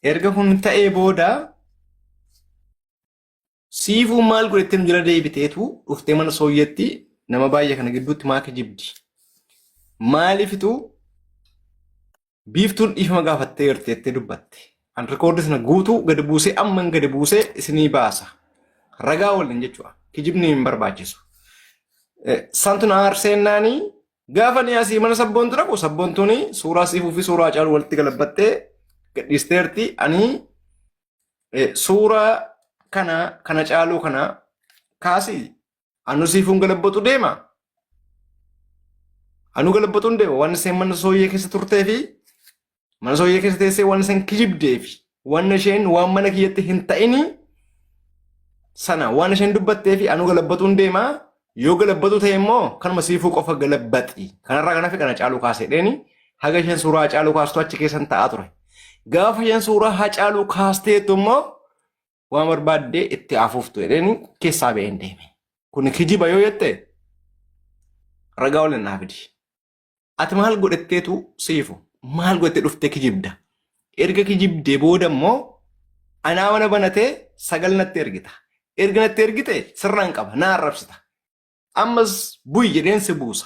Erga kun ta'ee booda siifuu maal godhettee nu jala deebiteetu dhuftee mana sooyyetti nama baay'ee kana gidduutti maa kijibdi? Maaliifitu biiftuun dhiifama gaafattee jirti jettee dubbatte. An rikoordi sana guutuu gadi buusee amman gadi buusee isinii baasa. Ragaa waliin jechuudha. Kijibni hin barbaachisu. Santu na aarseennaanii gaafa ni asii mana sabboontu dhaqu sabboontuun suuraa siifuu fi suuraa Hacaaluu walitti galabbattee gadhiisteerti. Ani suuraa kana kana caaluu kana kaasii anu siifuun galabbatu deema. Anu galabbatuun deema waan isheen mana sooyyee keessa turtee fi mana sooyyee keessa teessee waan isheen kijibdee fi waan isheen waan mana kiyyatti hin ta'ini sana waan isheen dubbattee fi anu galabbatuun deema. Yoo galabbatu ta'e immoo kanuma siifuu qofa galabbaxi. Kanarraa kan hafe kana caaluu kaasee dheeni haga isheen suuraa Hacaaluu kaastu achi keessan ta'aa ture. Gaafa isheen suuraa Hacaaluu kaasteettu immoo waan barbaaddee itti hafuuftu jedheeni keessaa ba'een deeme. Kun kijiba yoo jette ragaa waliin naa fidi. Ati maal godhetteetu siifu maal godhettee dhuftee kijibda. Erga kijibdee booda immoo anaa mana banatee sagal natti ergita. Erga natti ergite sirraan qaba na arrabsita. Ammas bu'i jedheen si buusa.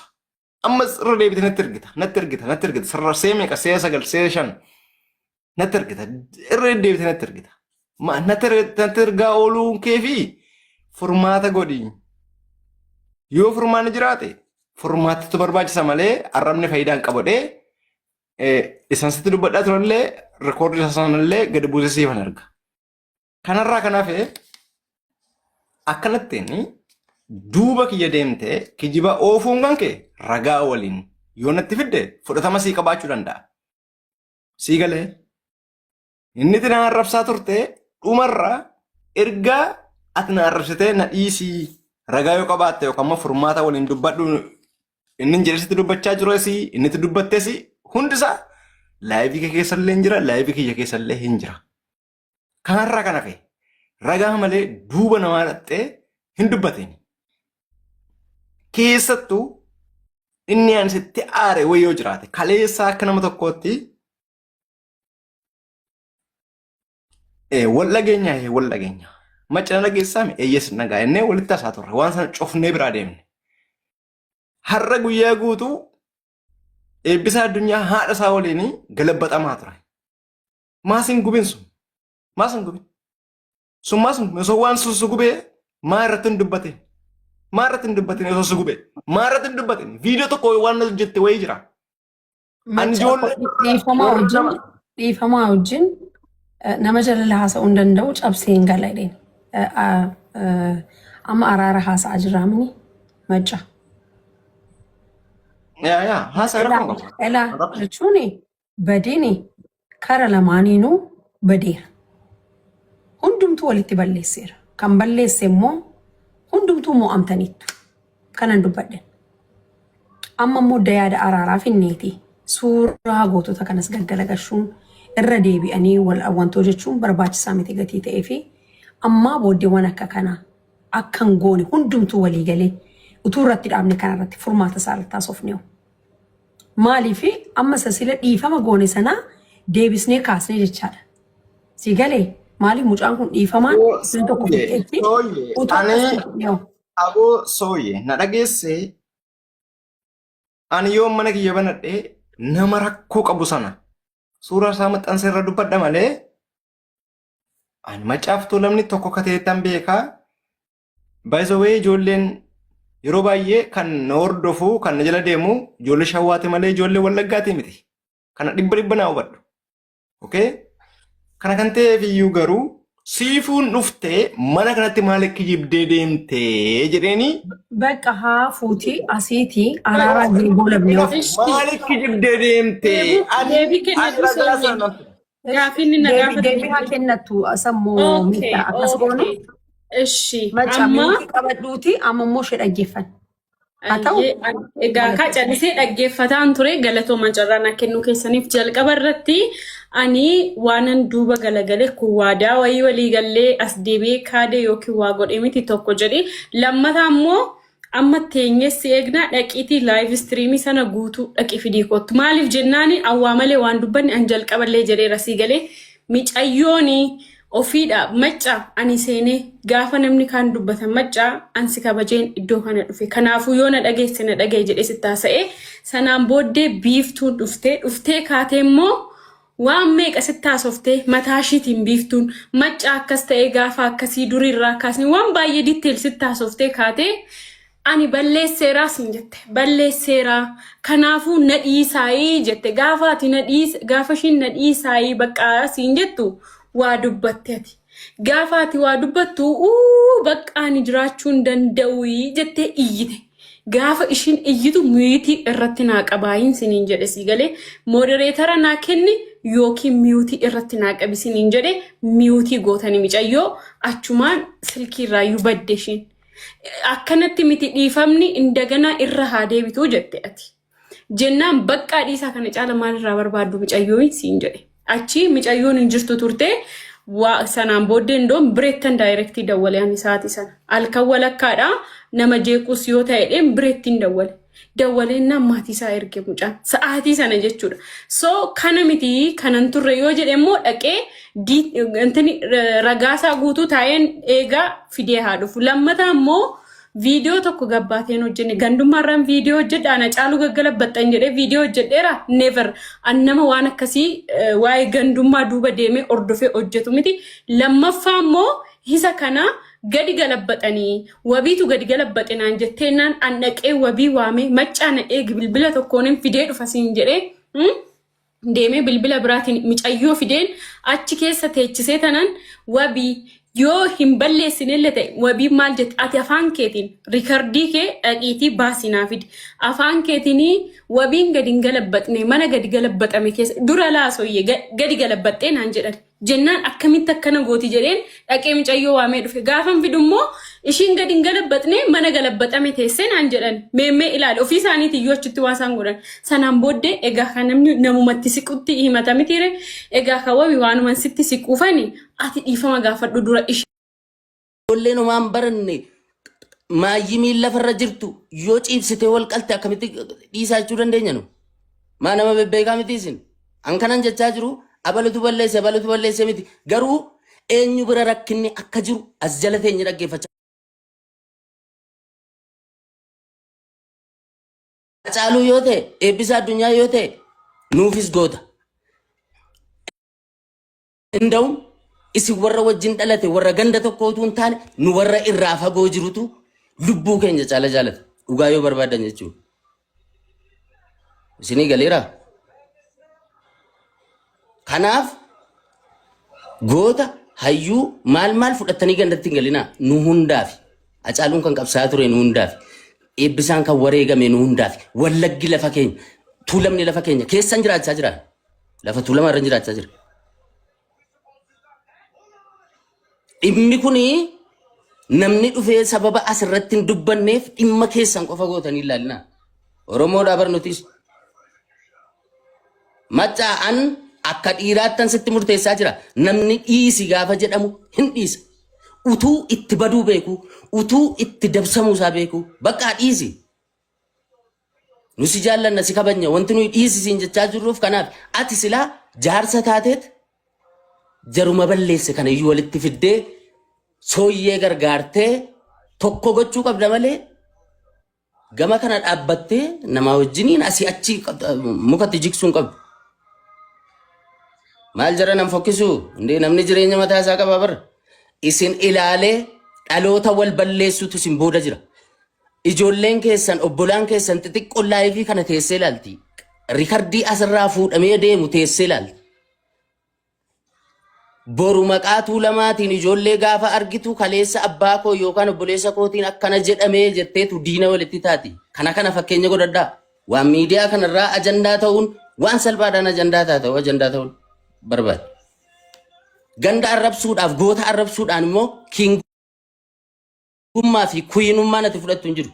Ammas irra deebite natti ergita natti ergita natti ergita sirra see meeqa see sagal see shan natti ergita irra deddeebite natti ergita. Natti ergaa ooluun kee fi furmaata godhi. Yoo furmaanni jiraate furmaatatu barbaachisa malee arrabni faayidaa hin qabu jedhee isan sitti dubbadhaa turallee rikoordii isaa sanallee gadi buusee siifan erga. Kanarraa kan hafe akkanattiin duuba kiyya deemtee kijiba oofuun kan kee ragaa waliin yoo natti fidde fudhatama sii qabaachuu danda'a. Sii galee inni itti na arrabsaa turte dhumarra erga ati na arrabsitee na dhiisii ragaa yoo qabaatte yookaan immoo furmaata waliin dubbadhu inni hin jedhe sitti dubbachaa jires inni itti dubbattes hundisaa laayivii kee keessallee hin jira laayivii kiyya keessallee hin jira. Kanarraa kan hafe ragaa malee duuba namaa dhaqxee hin dubbatin. Keessattuu inni ani sitti aare wayii yoo jiraate kaleessaa akka nama tokkootti wal dhageenya wal dhageenya. Macca na dhageessaa mi eeyyee sin dhagaa jennee walitti hasaa turre waan sana cufnee biraa deemne. Har'a guyyaa guutuu eebbisaa addunyaa haadha isaa waliin galabbatamaa ture. Maa sin gubin sun? Maa sin gubin? Sun maa sin gubin? Osoo waan sun si gubee maa irratti hin dubbatin? Maa irratti hin dubbatin osoo si gubee? Maa irratti hin dubbatin? Viidiyoo tokko waan hojjette wayii jira. Ani ijoollee Dhiifamaa warra wajjin nama dhiifamaa wajjin nama jalala haasa'uu hin danda'u cabsee hin gala jedheen. Amma araara haasa'aa jirraa mini macca. Yaa yaa haasaa Elaa rakkoo qaba. elaa Rakkoo. jechuun badiin kara lamaaniinuu badeera. Hundumtuu walitti balleesseera. Kan balleesse immoo hundumtuu mo'amtaniittu. Kanan dubbadhe. Amma immoo yaada araaraa finneeti. Suuraa gootota kanas gaggalagashuun irra deebi'anii wal wantoo jechuun barbaachisaa miti gatii ta'ee fi ammaa booddee waan akka kanaa akka hin goone hundumtuu walii galee utuu irratti dhaabne kanarratti furmaata isaa irratti haasofne. Maaliif amma isa sila dhiifama goone sanaa deebisnee kaasnee jechaadha. Si galee maaliif mucaan kun dhiifamaan nama tokko Sooyye, fixeetti sooyye, utuu ani akkas godhee aboo sooyye na dhageesse ani yoo mana kiyya banadhe nama rakkoo qabu sana suuraa isaa maxxansa irra dubbadha malee ani macaaftuu namni tokko akka ta'ettan beekaa. By the way ijoolleen yeroo baay'ee kan na hordofu kan na jala deemu ijoollee shawwaati malee ijoollee wallaggaati miti. Kana dhibba dhibba naa hubadhu. Okay? Kana kan ta'eef iyyuu garuu siifuun dhuftee mana kanatti maal kijibdee deemtee jedheeni Bakka haa fuutii asiitii araaraa jiru goolabne of. maal kijibdee deemtee ani Deebii ani kennatu ragaa sooyyee. sana Gaaffii inni na Deebii gaafate. deebii haa kennattu sammuu miidhaa akkas goonu. Okay. Ishi. Macca Amma miitii qabadhuuti amma immoo ishee dhaggeeffanna. Haa ta'u. Egaa kaa callisee dhaggeeffataan ture galatooma carraa naa kennuu keessaniif jalqaba irratti ani waanan duuba galagale kun waadaa wayii walii gallee as deebi'ee kaadee yookiin waa godhee miti tokko jedhi lammataa immoo amma teenyee si eegnaa dhaqiitii laayiv istiriimii sana guutuu dhaqi fidii kottu maaliif jennaani awwaa malee waan dubbanne an jalqaballee jedheera sii galee Micayyooni ofiidha macca ani seenee gaafa namni kaan dubbatan macca an si kabajeen iddoo kana dhufe. Kanaafuu yoo na dhageesse na dhagaye jedhee sitti haasa'e. Sanaan booddee biiftuun dhuftee dhuftee kaatee immoo waan meeqa sitti haasoftee mataa ishiitiin biiftuun macca akkas ta'ee gaafa akkasii duriirraa kaasnee waan baay'ee detail sitti haasoftee kaatee ani balleesseeraa siin jette. Balleesseeraa kanaafuu na dhiisaayii jette. Gaafa ati na dhiis gaafa ishiin na dhiisaayii baqqaa siin jettu waa dubbatte ati. Gaafa ati waa dubbattu uu bakka ani jiraachuu hin danda'uyi jettee iyyite. Gaafa ishiin iyyitu mute irratti naa qabaayin siniin jedhe sii galee moderator naa kenni yookiin mute irratti naa qabi siniin jedhe mute gootani micayyoo achumaan silkii irraayyuu badde ishiin. Akkanatti miti dhiifamni indaganaa irra haa deebituu jette ati. Jennaan baqqaa dhiisaa kana caala maalirraa barbaaddu micayyoo siin jedhe. Achi micayyoon hin jirtu turte waa sanaan booddee indoon bireettan direct dawwale ani sa'aatii sana. Halkan walakkaadha nama jeequs yoo ta'edheen bireettiin dawwale. Dawwaleennaan maatii isaa erge mucaan sa'aatii sana jechuudha. So kana miti kanan turre yoo jedhe immoo dhaqee intini ragaasaa guutuu taa'een eegaa fidee haa dhufu. Lammataa immoo viidiyoo tokko gabbaateen hojjenne gandummaarraan viidiyoo hojjedha ana caalu gaggalabbaxxan jedhee viidiyoo hojjedheera never an nama waan akkasii waa'ee gandummaa duuba deemee hordofee hojjetu miti. Lammaffaa immoo isa kana gadi galabbaxanii wabiitu gadi galabbaxe naan jetteennaan an dhaqee wabii waamee maccaa na eegi bilbila tokkoon fidee dhufa siin jedhee deemee bilbila biraatiin micayyoo fideen achi keessa teechisee tanan wabii yoo hin balleessinellee ta'e wabii maal jette ati afaan keetiin record kee dhaqiitii baasii naa fidi afaan keetiin wabiin gadi hin galabbaxne mana gadi galabbaxame keessa dura laasoyye gadi galabbaxxee naan jedhan jennaan akkamitti akkana gooti jedheen dhaqee micayyoo waamee dhufe gaafan fidu immoo ishiin gadi hin galabbaxne mana galabbaxame teessee naan jedhan meemmee ilaali ofii isaaniiti iyyuu achitti waa isaan godhan sanaan booddee egaa kan namni namumatti siqutti himata mitiire egaa kan wabi waanuman sitti siquufani ati dhiifama gaafadhu dura ishee. Ijoolleen homaan baranne maayyimiin lafarra jirtu yoo ciibsitee wal qalte akkamitti dhiisaa jechuu dandeenya nu? Maa nama bebbeekaa miti isin? An kanan jechaa jiru abalutu balleesse abalutu balleesse miti. Garuu eenyu bira rakkinni akka jiru as jala teenye dhaggeeffachaa. Caaluu yoo ta'e eebbisa addunyaa yoo ta'e nuufis goota. Inda'um isin warra wajjin dhalate warra ganda tokko utuu hin taane nu warra irraa fagoo jirutu lubbuu keenya caala jaalata. Dhugaa yoo barbaadan jechuudha. Isinii galeeraa? Kanaaf goota hayyuu maal maal fudhattanii gandatti hin galinaa nu hundaafi. Hacaaluun kan qabsaa'aa ture nu hundaafi. Eebbisaan kan wareegame nu hundaafi. Wallaggi lafa keenya, tuulamni lafa keenya keessan jiraachaa jira. Lafa tuulama irra jiraachaa jira. Dhimmi kuni namni dhufee sababa asirratti hin dubbanneef dhimma keessan qofa gootanii ilaalinaa. Oromoodhaa bar nutis. Maccaa an akka dhiiraattan sitti murteessaa jira. Namni dhiisi gaafa jedhamu hin dhiisa. Utuu itti baduu beeku, utuu itti dabsamuu isaa beeku, bakka dhiisi. Nu si jaallanna si kabajna wanti nuyi dhiisi siin jechaa jirruuf kanaaf ati silaa jaarsa taateet jaruma balleesse kana iyyuu walitti fiddee sooyyee gargaartee tokko gochuu qabda malee gama kana dhaabbattee namaa wajjiniin asii achi mukatti jigsuu hin qabdu. Maal jara nan fokkisu? Indee namni jireenya mataa isaa qaba bara. Isin ilaalee dhaloota wal balleessutu isin booda jira. Ijoolleen keessan obbolaan keessan xixiqqoon live kana teessee ilaalti. Record asirraa fuudhamee deemu teessee ilaalti. Boru maqaa tuulamaatiin ijoollee gaafa argitu kaleessa abbaa koo yookaan obboleessa kootiin akkana jedhamee jetteetu diina walitti taati. Kana kana fakkeenya godhadhaa. Waan miidiyaa kanarraa ajandaa ta'uun waan salphaadhaan ajandaa ta'a ajandaa ta'uun barbaada. Ganda arrabsuudhaaf goota arrabsuudhaan immoo kingummaa fi queenummaan ati fudhattu hin jiru.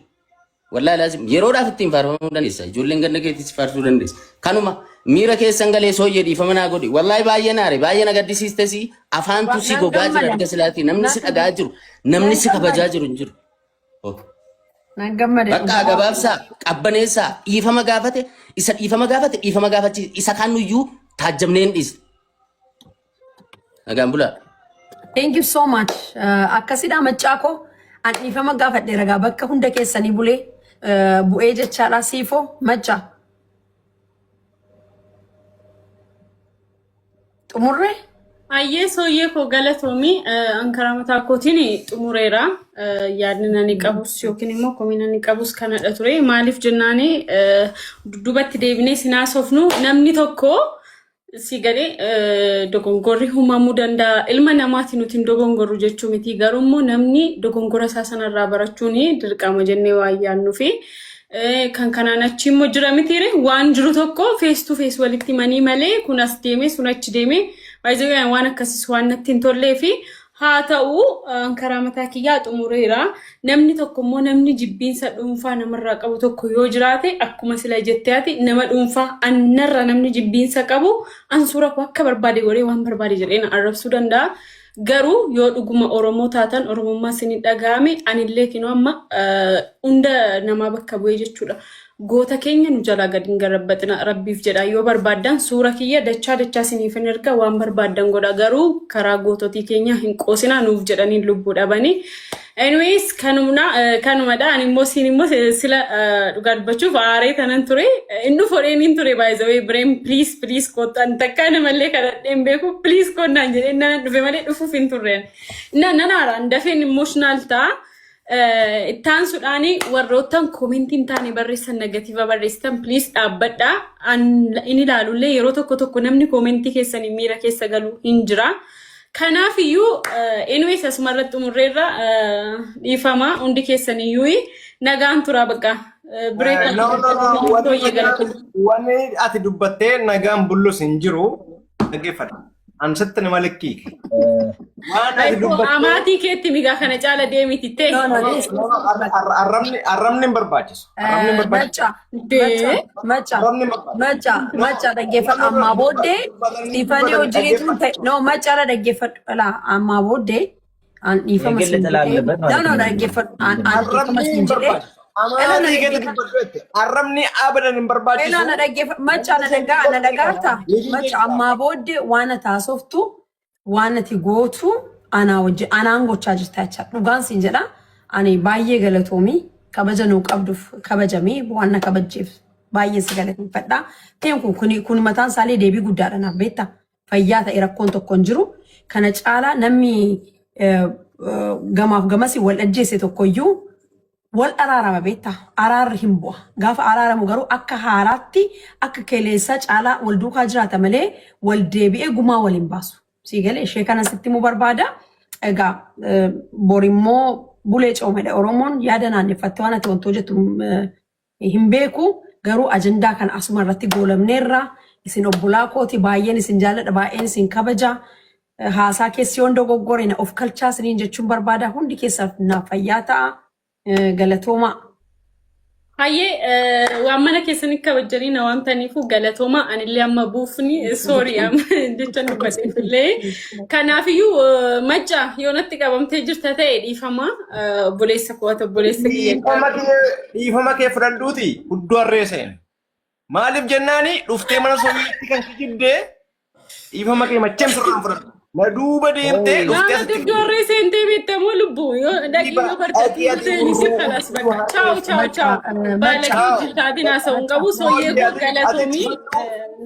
Wallaahi laazim yeroodhaaf ittiin faarfamuu dandeessa. Ijoolleen ganda keettis faarsuu dandeessa. Kanuma miira keessan galee sooyyee dhiifama naa godhi. Wallaahi baay'ee naare baay'ee na gaddisiistesi afaantu si Nan gogaa jira gammada. erga silaatii namni si dhagaa jiru namni Nan si kabajaa gammada. jiru hin jiru. Nan gammada Bakka dhugaa. gabaabsaa qabbaneessaa dhiifama gaafate isa dhiifama gaafate dhiifama gaafachiisa isa kaan nuyyuu taajjabnee hin dhiisne. Nagaan bulaa. Thank you so much. Akkasidha maccaa koo. An dhiifama gaafadhe ragaa bakka hunda keessanii bulee bu'ee jechaadha siifoo maccaa. Xumurree? Hayyee sooyyee koo galatoomi. An karaa mataa kootiin xumureera. Yaadni ani qabus yookiin immoo komiin ani qabus kanadha ture. Maaliif jennaani dudduubatti deebinee sin haasofnu namni tokko si galee dogongorri uumamuu danda'a. Ilma namaati nuti hin dogongorru jechuu miti. Garuu immoo namni dogongora isaa sanarraa barachuun dirqama jennee waan yaadnuufi. Kan kanaan achi immoo jira mitiire waan jiru tokko face to face walitti himanii malee kun as deeme sun achi deeme baay'ee waan akkasiis waan natti hin tollee fi haa ta'u karaa mataa kiyyaa xumureera. Namni tokko immoo namni jibbiinsa dhuunfaa namarraa qabu tokko yoo jiraate akkuma sila jettee ati nama dhuunfaa annarra namni jibbiinsa qabu an suura koo akka barbaade godhee waan barbaade jedhee na arrabsuu danda'a. Garuu yoo dhuguma Oromoo taatan Oromummaa isin dhaga'ame anillee kinoo amma hunda namaa bakka bu'ee jechuudha. Goota keenya nu jalaa gadi hin garabbaxina rabbiif jedha yoo barbaaddan suura kiyya dachaa dachaa isiniif hin erga waan barbaaddan godha garuu karaa goototii keenya hin qoosinaa nuuf jedhanii lubbuu dhabanii. Anyways kanumna kanumadha ani immoo siin immoo sila dhugaa dubbachuuf aaree tanan ture inni fodheen hin ture by the way bireen please please kottan takkaa namallee kadhadhee hin beeku please konnaan jedhee nan dhufe malee dhufuuf hin turreen. Nan aaraan dafeen emotional ta'a. Ittaansuudhaan warroottan commentii hin taane barreessan negative barreessitan please dhaabbadha. Inni ilaalullee yeroo tokko tokko namni commentii keessanii miira keessa galu hin jira. Kanaaf iyyuu anyways asuma irratti xumurreerra dhiifama hundi keessaniyyuu nagaan tura bakka. Biree No, no, no. Wanni ati dubbattee nagaan bullus hin jiru dhaggeeffadha. An sitti nama likkii. Waan ati dubbattee. Amaatii keetti migaa kana caala deemiti ta'e. No, no, this. Arrabni arrabni hin barbaachisu. Arrabni hin barbaachisu. Macca, macca, Arrabni hin barbaachisu. macca, macca dhaggeeffadhu ammaa booddee dhiifanii hojii ta'e. No, maccaadha dhaggeeffadhu. Laa ammaa booddee an dhiifama የግል siin ጥላ jedhee. አለበት No, ማለት no, ነው። dhaggeeffadhu. An dhiifama Arrabni siin hin jedhee. barbaachisu. Amaatii keetti dubbadhu jette. Arrabni abadan hin barbaachisu. Elaa na dhaggeeffadhu. Macca na dhagaa na dhagaarta. Macca ammaa booddee waan ati haasoftu waan ati gootu anaa wajjin anaan gochaa jirta jecha. Dhugaan siin jedha. Ani baay'ee galatoomii kabaja nuu qabduuf kabajamee waan na kabajjeef baay'ee si galateeffadha. Ta'een kun kun kun mataan isaallee deebii guddaadha naaf beektaa. Fayyaa ta'e rakkoon tokko hin jiru. Kana caalaa namni gamaaf gamasii wal ajjeese tokkoyyuu wal araarama beektaa. Araarri hin bu'a. Gaafa araaramu garuu akka haaraatti akka keleessaa caalaa wal duukaa jiraata malee wal deebi'ee gumaa wal hin baasu. Sii galee ishee kana sitti himuu barbaada. Egaa borimmoo bulee coomedha Oromoon yaada naannefatte waan ati wantoota jettu hin beeku garuu ajandaa kana asuma irratti goolamneerra isin obbolaa kooti baay'een isin jaalladha baay'een isin kabaja. Haasaa keessi yoon dogoggore na of kalchaa isiniin jechuun barbaada hundi keessaaf naaf fayyaa ta'a. Galatooma. Hayyee waan mana keessanii kabajanii na waamtaniifu galatooma anillee amma buufni sorry jecha dubbadheefillee. Kanaafiyyuu macca yoo natti qabamtee jirta ta'e dhiifama obboleessa koo ati obboleessa kiyya. Dhiifama kee fudhadhuuti hudduu harree seena. Maaliif jennaani dhuftee mana sobiitti kan kijibdee dhiifama kee macheem sirraan fudhadhu. Na duuba deemtee dhuftee Nama asitti dugduu harree seentee beektamoo lubbuu yoo dhaqii yoo barteetti seeni si kalas bakka. Ciao ciao ciao. Baalagee hojii taatiin haasa'uu hin qabu sooyyee koo galatoomii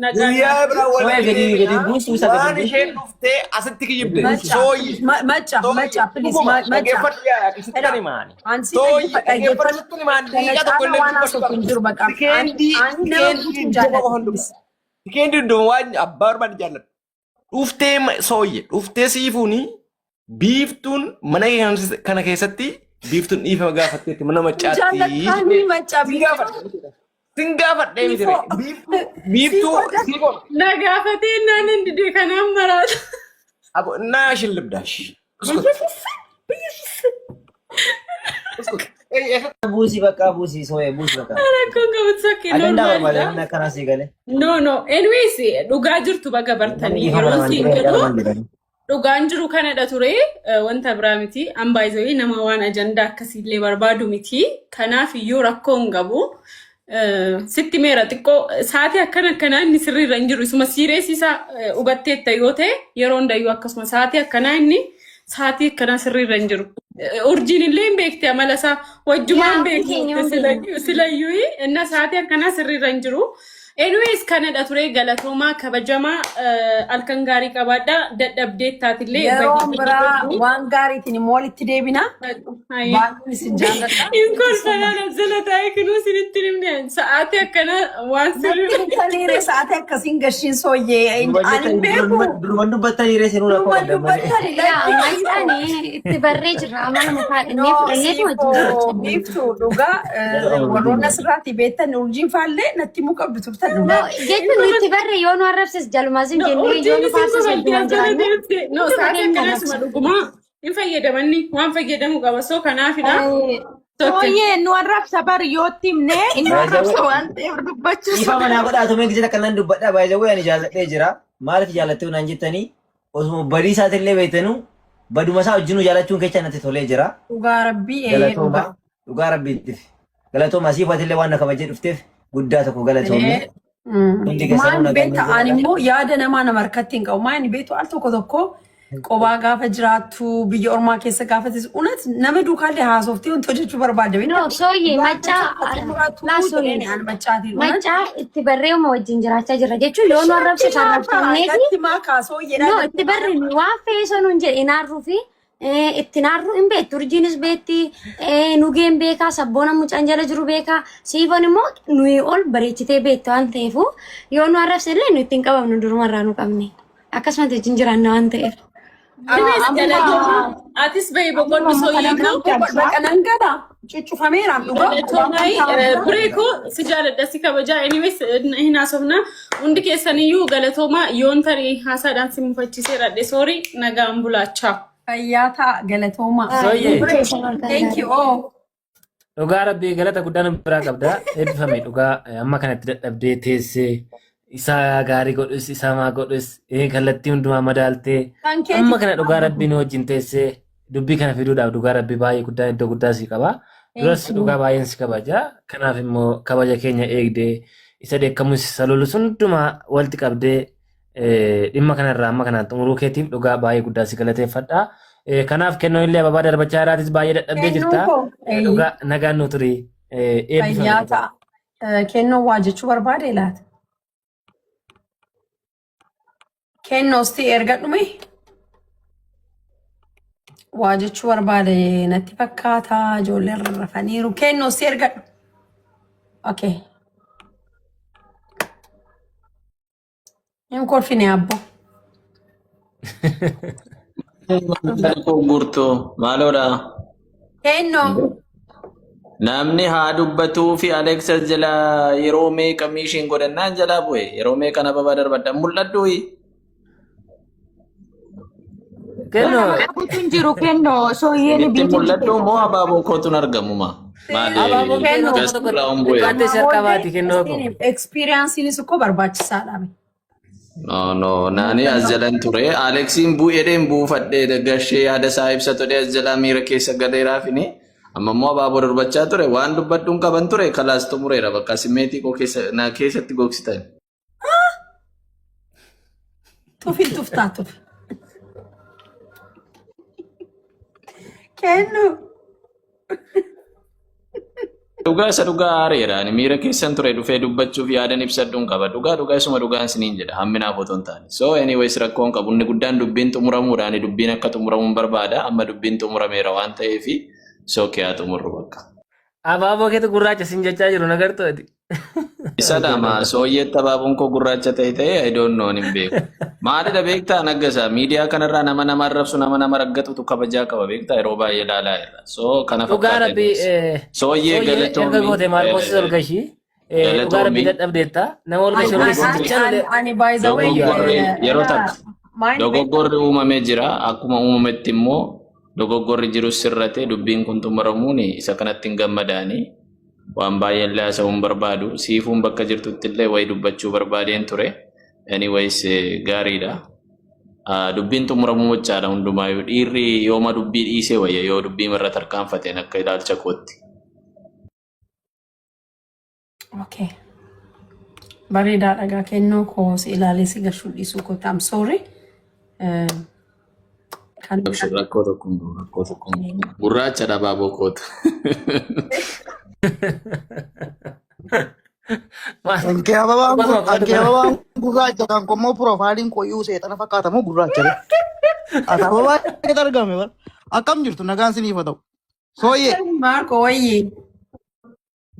nagaan. Guyyaa biraa Sooyee waliin gadi gadi buusuu isa gadi waan buusuu. isheen dhuftee asitti kijibde. Macca, Sooyye. macca, macca, please, macca. Dhaggeeffadhu yaa sitti himaani. Ansi Sooyye dhaggeeffadhu. dhaggeeffadhu sitti himaani. Kana Daqiiqaa tokko caalaa illee waan haasoftu hin jiru bakka. Sikeendii Ani nama guutuu hin jaalladhu. Sikeendii hunduma waan abbaa barbaade jaalladhu. Dhuftee sooyye dhuftee siifuuni biiftuun mana kana keessatti biiftuun dhiifama gaafatteetti mana maccaatti. Jaalladhaanii macca Sin gaafadhe. Sin gaafadhee miti ree. Biiftuu biiftuu siifoo. Na gaafatee naan hin dide kanaan maraata. Abo naa shillibdaash. Uskut. Buusii bakka buusii sooyee buusii bakka. Rakkoon qabu sakkee Ajandaa barbaade normaalidha. namni akkanaa sii galee. No no anyways dhugaa jirtu baga bartanii Dhiifama yeroo namaan siin jedhanii jedhu namaan jedhanii. dhugaan jiru kanadha ture wanta biraa miti ambaayizawii nama waan ajandaa akkasiillee barbaadu miti kanaaf iyyuu rakkoo hin qabu. Sitti meera xiqqoo sa'aatii akkana akkanaa inni sirriirra hin jiru isuma siireesisaa hubatteetta yoo ta'e yeroo hundayyuu akkasuma sa'aatii akkanaa inni sa'aatii akkanaa sirriirra hin jiru. Urjiin illee hin beekti amala isaa wajjumaan Yaa ofii keenya beekti hin beeknu. silayyuu inna sa'aatii akkanaa sirriirra hin jiru. Anyways kanadha ture galatoomaa kabajamaa halkan gaarii qabaadha dadhabdeettaatillee Yeroon biraa waan gaariitiin immoo walitti deebina. Baay'een isin jaalladha. Hin kolfanaan as jala taa'ee kinuu isinitti himne sa'aatii akkana waan sirrii Natti himtaniire sa'aatii akkasiin gashiin sooyyee ani hin beeku. Duruman dubbattanii reessi nuun akka Duruma qabdan malee. dubbattani Yaa lakki. mancaan itti barree jirra amala mataa dhinnee No, fudhanneetu wajjin siifoo jiraachaa jirra. biiftuu dhugaa warroonni asirraatti beektan urjiin faallee natti himuu qabdu turtan No, dhugaa. jechuun itti barre yoo nu arrabses jalumaa sin No, jennee yoo urjiin nu isin faarses kofalti wajjumaan as jala jiraanne deemte. No, hunduma sa'aatii keenya akkanaa isuma arrabsa. dhugumaa hin fayyadamanni waan fayyadamu qaba. So kanaafidha. Tokke. Sooyyee nu arrabsa bari yoo itti himne inni arrabsa waan ta'eef dubbachuu Ifa manaa godhaa tumee gisee takka nan dubbadhaa baay'ee ani jaalladhee jira. Maaliif jaalattee naan jettanii osuma badii isaatillee beektanu baduma isaa wajjinuu jaalachuun kecha natti tolee jira. Dhugaa rabbii ee Galatooma dhugaa. dhugaa rabbiittif. Galatooma siif atillee waan na kabajee dhufteef guddaa tokko galatoomi. Hundi keessanuu Maal nagaan beekta nuuf ani jiraadha. immoo yaada namaa nama harkatti hin qabu. Maal beektu al tokko tokko qobaa gaafa jiraattu biyya ormaa keessa gaafa teessu unat nama duukaallee haasoftee wanti hojjechuu barbaadde No, beekta. sooyyee Yaada maccaa tokko xumuratu laa sooyyee jedheen ani maccaatiin unat. maccaa itti barreema wajjin jiraachaa jirra jechuun yoo nu arrabse Natti maa kaa arrabsamneeti natti maa kaa sooyyeedha no natti itti maa barre waan fe'ee osoo nuun jedhe naarruu fi itti naarru hin beektu urjiinis beekti nugeen beekaa sabboona mucaan jala jiru beekaa siifoon immoo nuyi ol bareechitee beektu waan ta'eefu yoo nu arrabse illee nu ittiin qabamnu durumarraa nu qabne akkasumatti wajjin jiraanna waan ta'eef. Anyways Amma galatooma. Atis bahi boqodhu amma sooyyee kana koo. nan cabsa. Bakka nan gala cuccufameeraam dhugaa qubaan kan Galatoomaayi taa'aa jira. buree koo si jaaladha si kabajaa. Anyways hin haasofna. Hundi keessaniyyuu galatoomaa yoon tarii haasaadhaan si mufachiiseera. Soorii nagaan bulaachaa. Fayyaa ta'a galatoomaa. Sooyyee. Thank you all. Dhugaa rabbii galata guddaa nu biraa qabda. Eebbifame dhugaa amma kanatti dadhabdee teessee isa gaarii godhus isa hamaa godhus kallattii hundumaa madaaltee Kan keeti amma kana dhugaa rabbii nu wajjin teessee dubbii kana fiduudhaaf dhugaa rabbii baay'ee guddaa iddoo guddaa si qaba. Duras Thank you. dhugaa baay'een si kabaja. Kanaaf immoo kabaja keenya eegdee isa dheekkamus isa lolus hundumaa walitti qabdee dhimma kanarraa amma kanaan xumuruu keetiif dhugaa baay'ee guddaa si galateeffadha. Kanaaf kennoon illee ababaa darbachaa irraatis baay'ee dadhabdee Kennuun jirta. koo Dhugaa nagaan nu turi. Eebbifame fayyaa dhugaa. ta'a. Kennuun waa jechuu barbaade laata? Kennoos ta'e erga dhume waa jechuu barbaade natti fakkaata. Ijoolleen rarrafaniiru. Kennoos ta'e erga dhume. Okay. Hin kolfine abbo. Gurtuu maaloodha. Kennoo. Namni haa dubbatuu fi Aleksas jala yeroo meeqa miishiin godhannaan jalaa bu'e yeroo meeqa na babaa darbadda mul'adhu. Kennoo. Nama qabutu hin jiru kennoo sooyyeen Itti biitiin mul'adhu moo abaaboo kootuun argamuma? Maali Abaaboo Kennoo. kennoo tokko gasti tokko laa'uun bu'e. xiqqaattee si harkaa baati kennoo koo. Experiensiinis ukkoo barbaachisaadha. No, no, naani as jalan ture. Aleksiin bu'eedheen buufadhee gashee yaada isaa ibsatudhee as jalaa miira keessa galeeraafini. Amma immoo abaaboo darbachaa ture. Waan dubbadhuun qaban ture kalaas xumureera bakka simmeetii koo keessa na keessatti gogsitan. Tufi tuftaa tufi. Kennu. Dhugaa isa dhugaa aareera. Ani miira keessan ture dhufee dubbachuuf yaadan ibsadhuun qaba. Dhugaa dhugaa isuma dhugaan isiniin jedha. Hamminaaf otoo hin taane. So anyways rakkoon qabu. Inni guddaan dubbiin xumuramuudha. Ani dubbiin akka xumuramuun barbaada. Amma dubbiin xumurameera waan ta'eefi so haa xumurru bakka. Abaaboo keetu gurraacha sin jechaa jiru nagartuu ati. Isa dhama sooyyeetti abaaboon koo gurraacha ta'e ta'e I don't know hin beeku. Maalidha beektaa naggasaa miidiyaa kanarraa nama nama arrabsu nama nama raggatutu kabajaa qaba beektaa yeroo baay'ee ilaalaa irra. So kana Dhugaa fakkaata rabbii innis. Sooyyee sooyyee erga galatoomi goote maarqosis ol gashii dhugaa rabbii galatoomi dadhabdeetta nama ol gashii ol Ani gashii ani jechaa ani lolee ani by the way dogoggorri yeroo takka maal beektaa? dogoggorri uumamee jira akkuma uumametti immoo dogoggorri jirus sirrate dubbiin kun xumuramuun isa kanatti hin gammadaanii waan baay'ee illee haasa'uu hin barbaadu siifuun bakka jirtutti illee wayi dubbachuu barbaadeen ture anyways gaariidha. Dubbiin xumuramuu machaadha hundumaayyuu dhiirri yooma dubbii dhiisee wayya yoo dubbii irra tarkaanfateen akka ilaalcha kootti. Okay. Bareedaa dhagaa kennoo koo si ilaalee si gashuu dhiisuu koo I'm sorry. Kan Abshir rakkoo tokko hin qabu rakkoo tokko hin qabu. Gurraacha dhabaaboo koota. Kan kee ababaan gur- kan kee ababaan gurraacha kan koo immoo piroofaayiliin koo iyyuu seexana fakkaata moo gurraacha dha. Ati ababaa eessatti argame bara. Akkam jirtu nagaan siniif haa ta'u. Sooyyee Maarko wayyi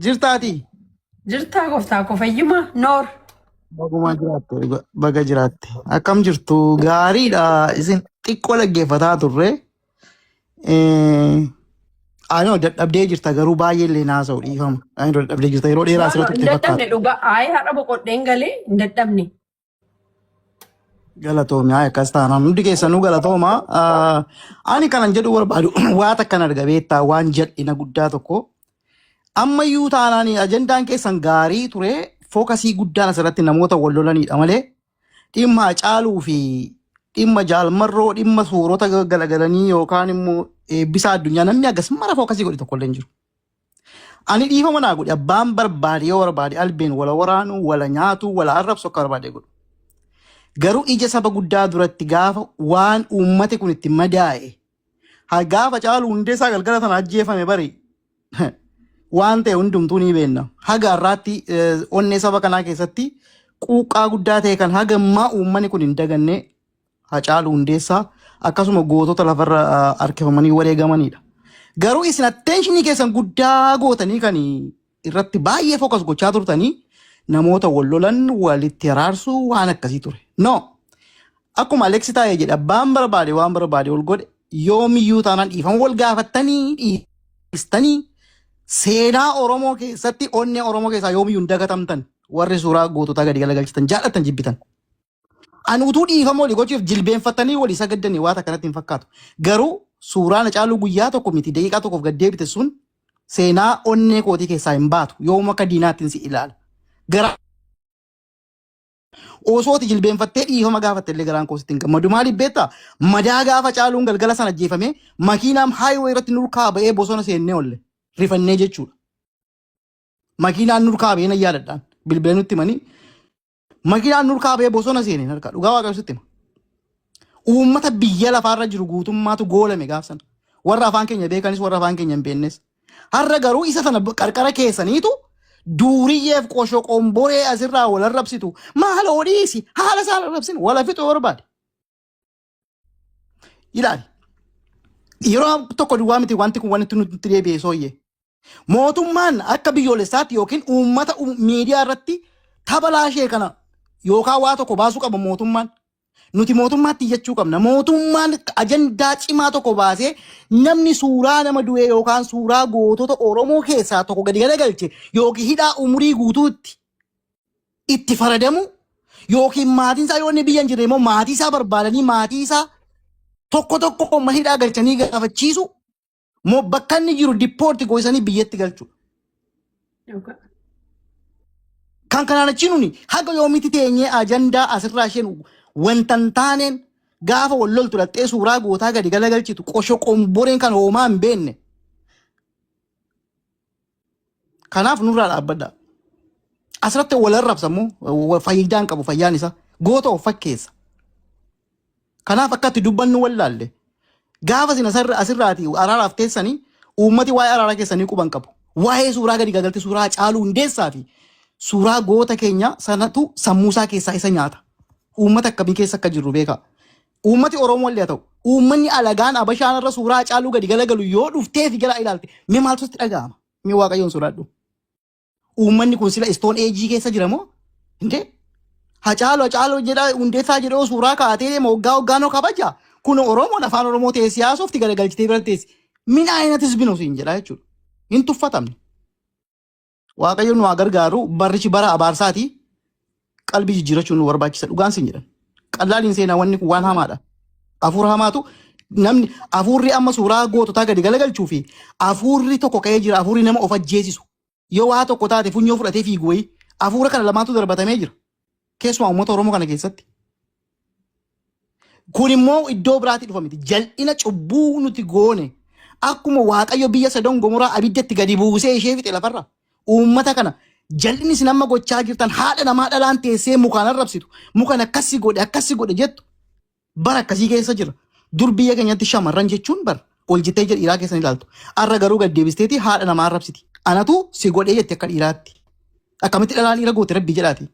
jirtaatii? jirtaa gooftaa koo fayyuma noor. Bagumaa jiraatte dhuga- baga jiraatte. Akkam jirtu gaariidha isin xiqqoo dhaggeeffataa turre. Anoo dadhabdee jirta garuu baay'ee illee naasa'u dhiifama. Anoo dadhabdee jirta yeroo dheeraa asirra Hin turte dadhabne fakkaata. dhugaa ayi har'a boqodheen galee hin dadhabne. Galatoomi haa akkas taanaan hundi keessanuu galatooma. Ani kanan jedhu barbaadu waa takkan arga beektaa waan jal'ina guddaa tokko. Ammayyuu taanaan ajandaan keessan gaarii ture fookasii guddaan asirratti namoota wal lolanidha malee dhimma Hacaaluu fi dhimma Jaalmarroo dhimma suurota galagalanii yookaan immoo eebbisaa addunyaa namni akkas mara fookasii godhe tokko illee hin jiru. Ani dhiifama naa godhe abbaan barbaade yoo barbaade albeen wala waraanu wala nyaatu wala arrabsu akka barbaade godhu. Garuu ija saba guddaa duratti gaafa waan uummati kun itti madaa'e haa gaafa caalu hundeessaa galgala sana ajjeefame bari waan ta'e hundumtuu ni beekna. Haga har'aatti onnee saba kanaa keessatti quuqqaa guddaa ta'e kan haga ammaa uummanni kun hin daganne Hacaaluu Hundeessaa akkasuma gootota lafarra harkifamanii wareegamanidha. Garuu isin atteenshinii keessan guddaa gootanii kan irratti baay'ee fokas gochaa turtanii namoota wal lolan walitti araarsuu waan akkasii ture. No. Akkuma Aleksi taa'ee jedhe abbaan barbaade waan barbaade ol godhe yoomiyyuu taanaan dhiifama wal gaafattanii dhiistanii seenaa Oromoo keessatti onnee Oromoo keessaa yoomiyyuu hin dagatamtan warri suuraa goototaa gadi galagalchitan jaallattan jibbitan. Ani utuu dhiifama walii gochuuf jilbeenfattanii walii sagaddanii waan akkanatti hin fakkaatu. Garuu suuraan Hacaaluu guyyaa tokko miti daqiiqaa tokkoof gad deebite sun seenaa onnee kootii keessaa hin baatu. Yoomuu akka diinaattiin si ilaala. Gara osoo ati jilbeenfattee dhiifama gaafatte illee garaan koo sitti hin gammadu. Maaliif beektaa? Madaa gaafa Hacaaluun galgala sana ajjeefame makiinaan highway irratti nurkaa ba'ee bosona seennee olle. Rifannee jechuudha. Makiinaan nurkaa ba'ee nan yaadadhaan. Bilbila nutti himanii Makiinaan nurkaa ba'ee bosona seeneen harkaa dhugaa waaqayyo sitti hima. Uummata biyya lafaarra jiru guutummaatu goolame gaaf sana. Warra afaan keenya beekanis warra afaan keenya hin beeknes. Har'a garuu isa sana qarqara keessaniitu duuriyyeef qoshoo qomboree asirraa wal arrabsitu. Maaloo dhiisi haala isaan arrabsin wala fixuu barbaade. Ilaali. Yeroo tokko duwwaa miti wanti kun wanti nutti deebi'e sooyyee. Mootummaan akka biyyoolessaatti yookiin uummata miidiyaa irratti tapha laashee kana yookaan waa tokko baasuu qaba mootummaan. Nuti mootummaatti iyyachuu qabna. Mootummaan ajandaa cimaa tokko baasee namni suuraa nama du'ee yookaan suuraa gootota Oromoo keessaa tokko gadi galagalche yookiin hidhaa umurii guutuutti itti faradamu yookiin maatiin isaa yoo inni biyya hin jirre immoo maatii isaa barbaadanii maatii isaa tokko tokko mana hidhaa galchanii gaafachiisu moo bakka inni jiru dippoorti goosanii biyyatti galchu. Kan kanaan achi nuni haga yoomitti teenyee ajandaa asirraa isheen wanta hin taaneen gaafa wal loltu dhaxxee suuraa gootaa gadi galagalchitu qosho qomboreen kan hoomaa hin beekne. Kanaaf nurraa dhaabbadha. Asirratti wal arrabsa immoo faayidaa hin qabu fayyaan isaa goota of fakkeessa. Kanaaf akka itti dubbannu wallaalle. Gaafa isin asirraati araaraaf teessanii uummati waa'ee araaraa keessanii quban qabu. Waa'ee suuraa gadi gagalte suuraa Hacaaluu Hundeessaa fi suuraa goota keenya sanatu sammuusaa keessaa isa nyaata. Uummata akkamii keessa akka jirru beekaa. Uummati Oromoo illee haa ta'u. Uummanni alagaan Abashaan irra suuraa Hacaaluu gadi galagalu yoo dhuftee fi gara ilaalte mee maaltu sitti dhaga'ama? Mee Waaqayyoon sodaadhu. Uummanni kun sila istoon eejii keessa jira moo? Indee? Hacaalu Hacaalu jedha Hundeessaa jedhee suuraa kaa'atee deema waggaa waggaan hoo kabaja. Kun Oromoon afaan Oromoo ta'e siyaasofti galagalchitee bira teessi. Min ayinatis binu siin jedha jechuudha. Hin tuffatamne. Waaqayyo nu haa gargaaru barrichi bara abaarsaati qalbii jijjiirachuun nu barbaachisa dhugaan siin jedhan. Qallaaliin seenaa wanni kun waan hamaadha. Hafuura hamaatu namni hafuurri amma suuraa goototaa gadi galagalchuu fi hafuurri tokko ka'ee jira hafuurri nama of ajjeesisu. Yoo waa tokko taate funyoo fudhatee fiigu wayii hafuura kana lamaatu darbatamee jira. Keessumaa uummata Oromoo kana keessatti. Kun immoo iddoo biraatii dhufa miti. Jal'ina cubbuu nuti goone akkuma Waaqayyo biyya Sodoom Gomoraa abiddatti gadi buusee ishee fixe lafarra. Uummata kana Jal'inni isin amma gochaa jirtan haadha namaa dhalaan teessee mukaan arrabsitu. Mukaan akkasii godhe akkasii godhe jettu bara akkasii keessa jira. Dur biyya keenyatti shamarran jechuun bar ol jettee ija dhiiraa keessan ilaaltu. Arra garuu gad deebisteeti haadha namaa arrabsiti. Anatu si godhee jette akka dhiiraatti. Akkamitti dhalaan dhiira goote rabbii jedhaati.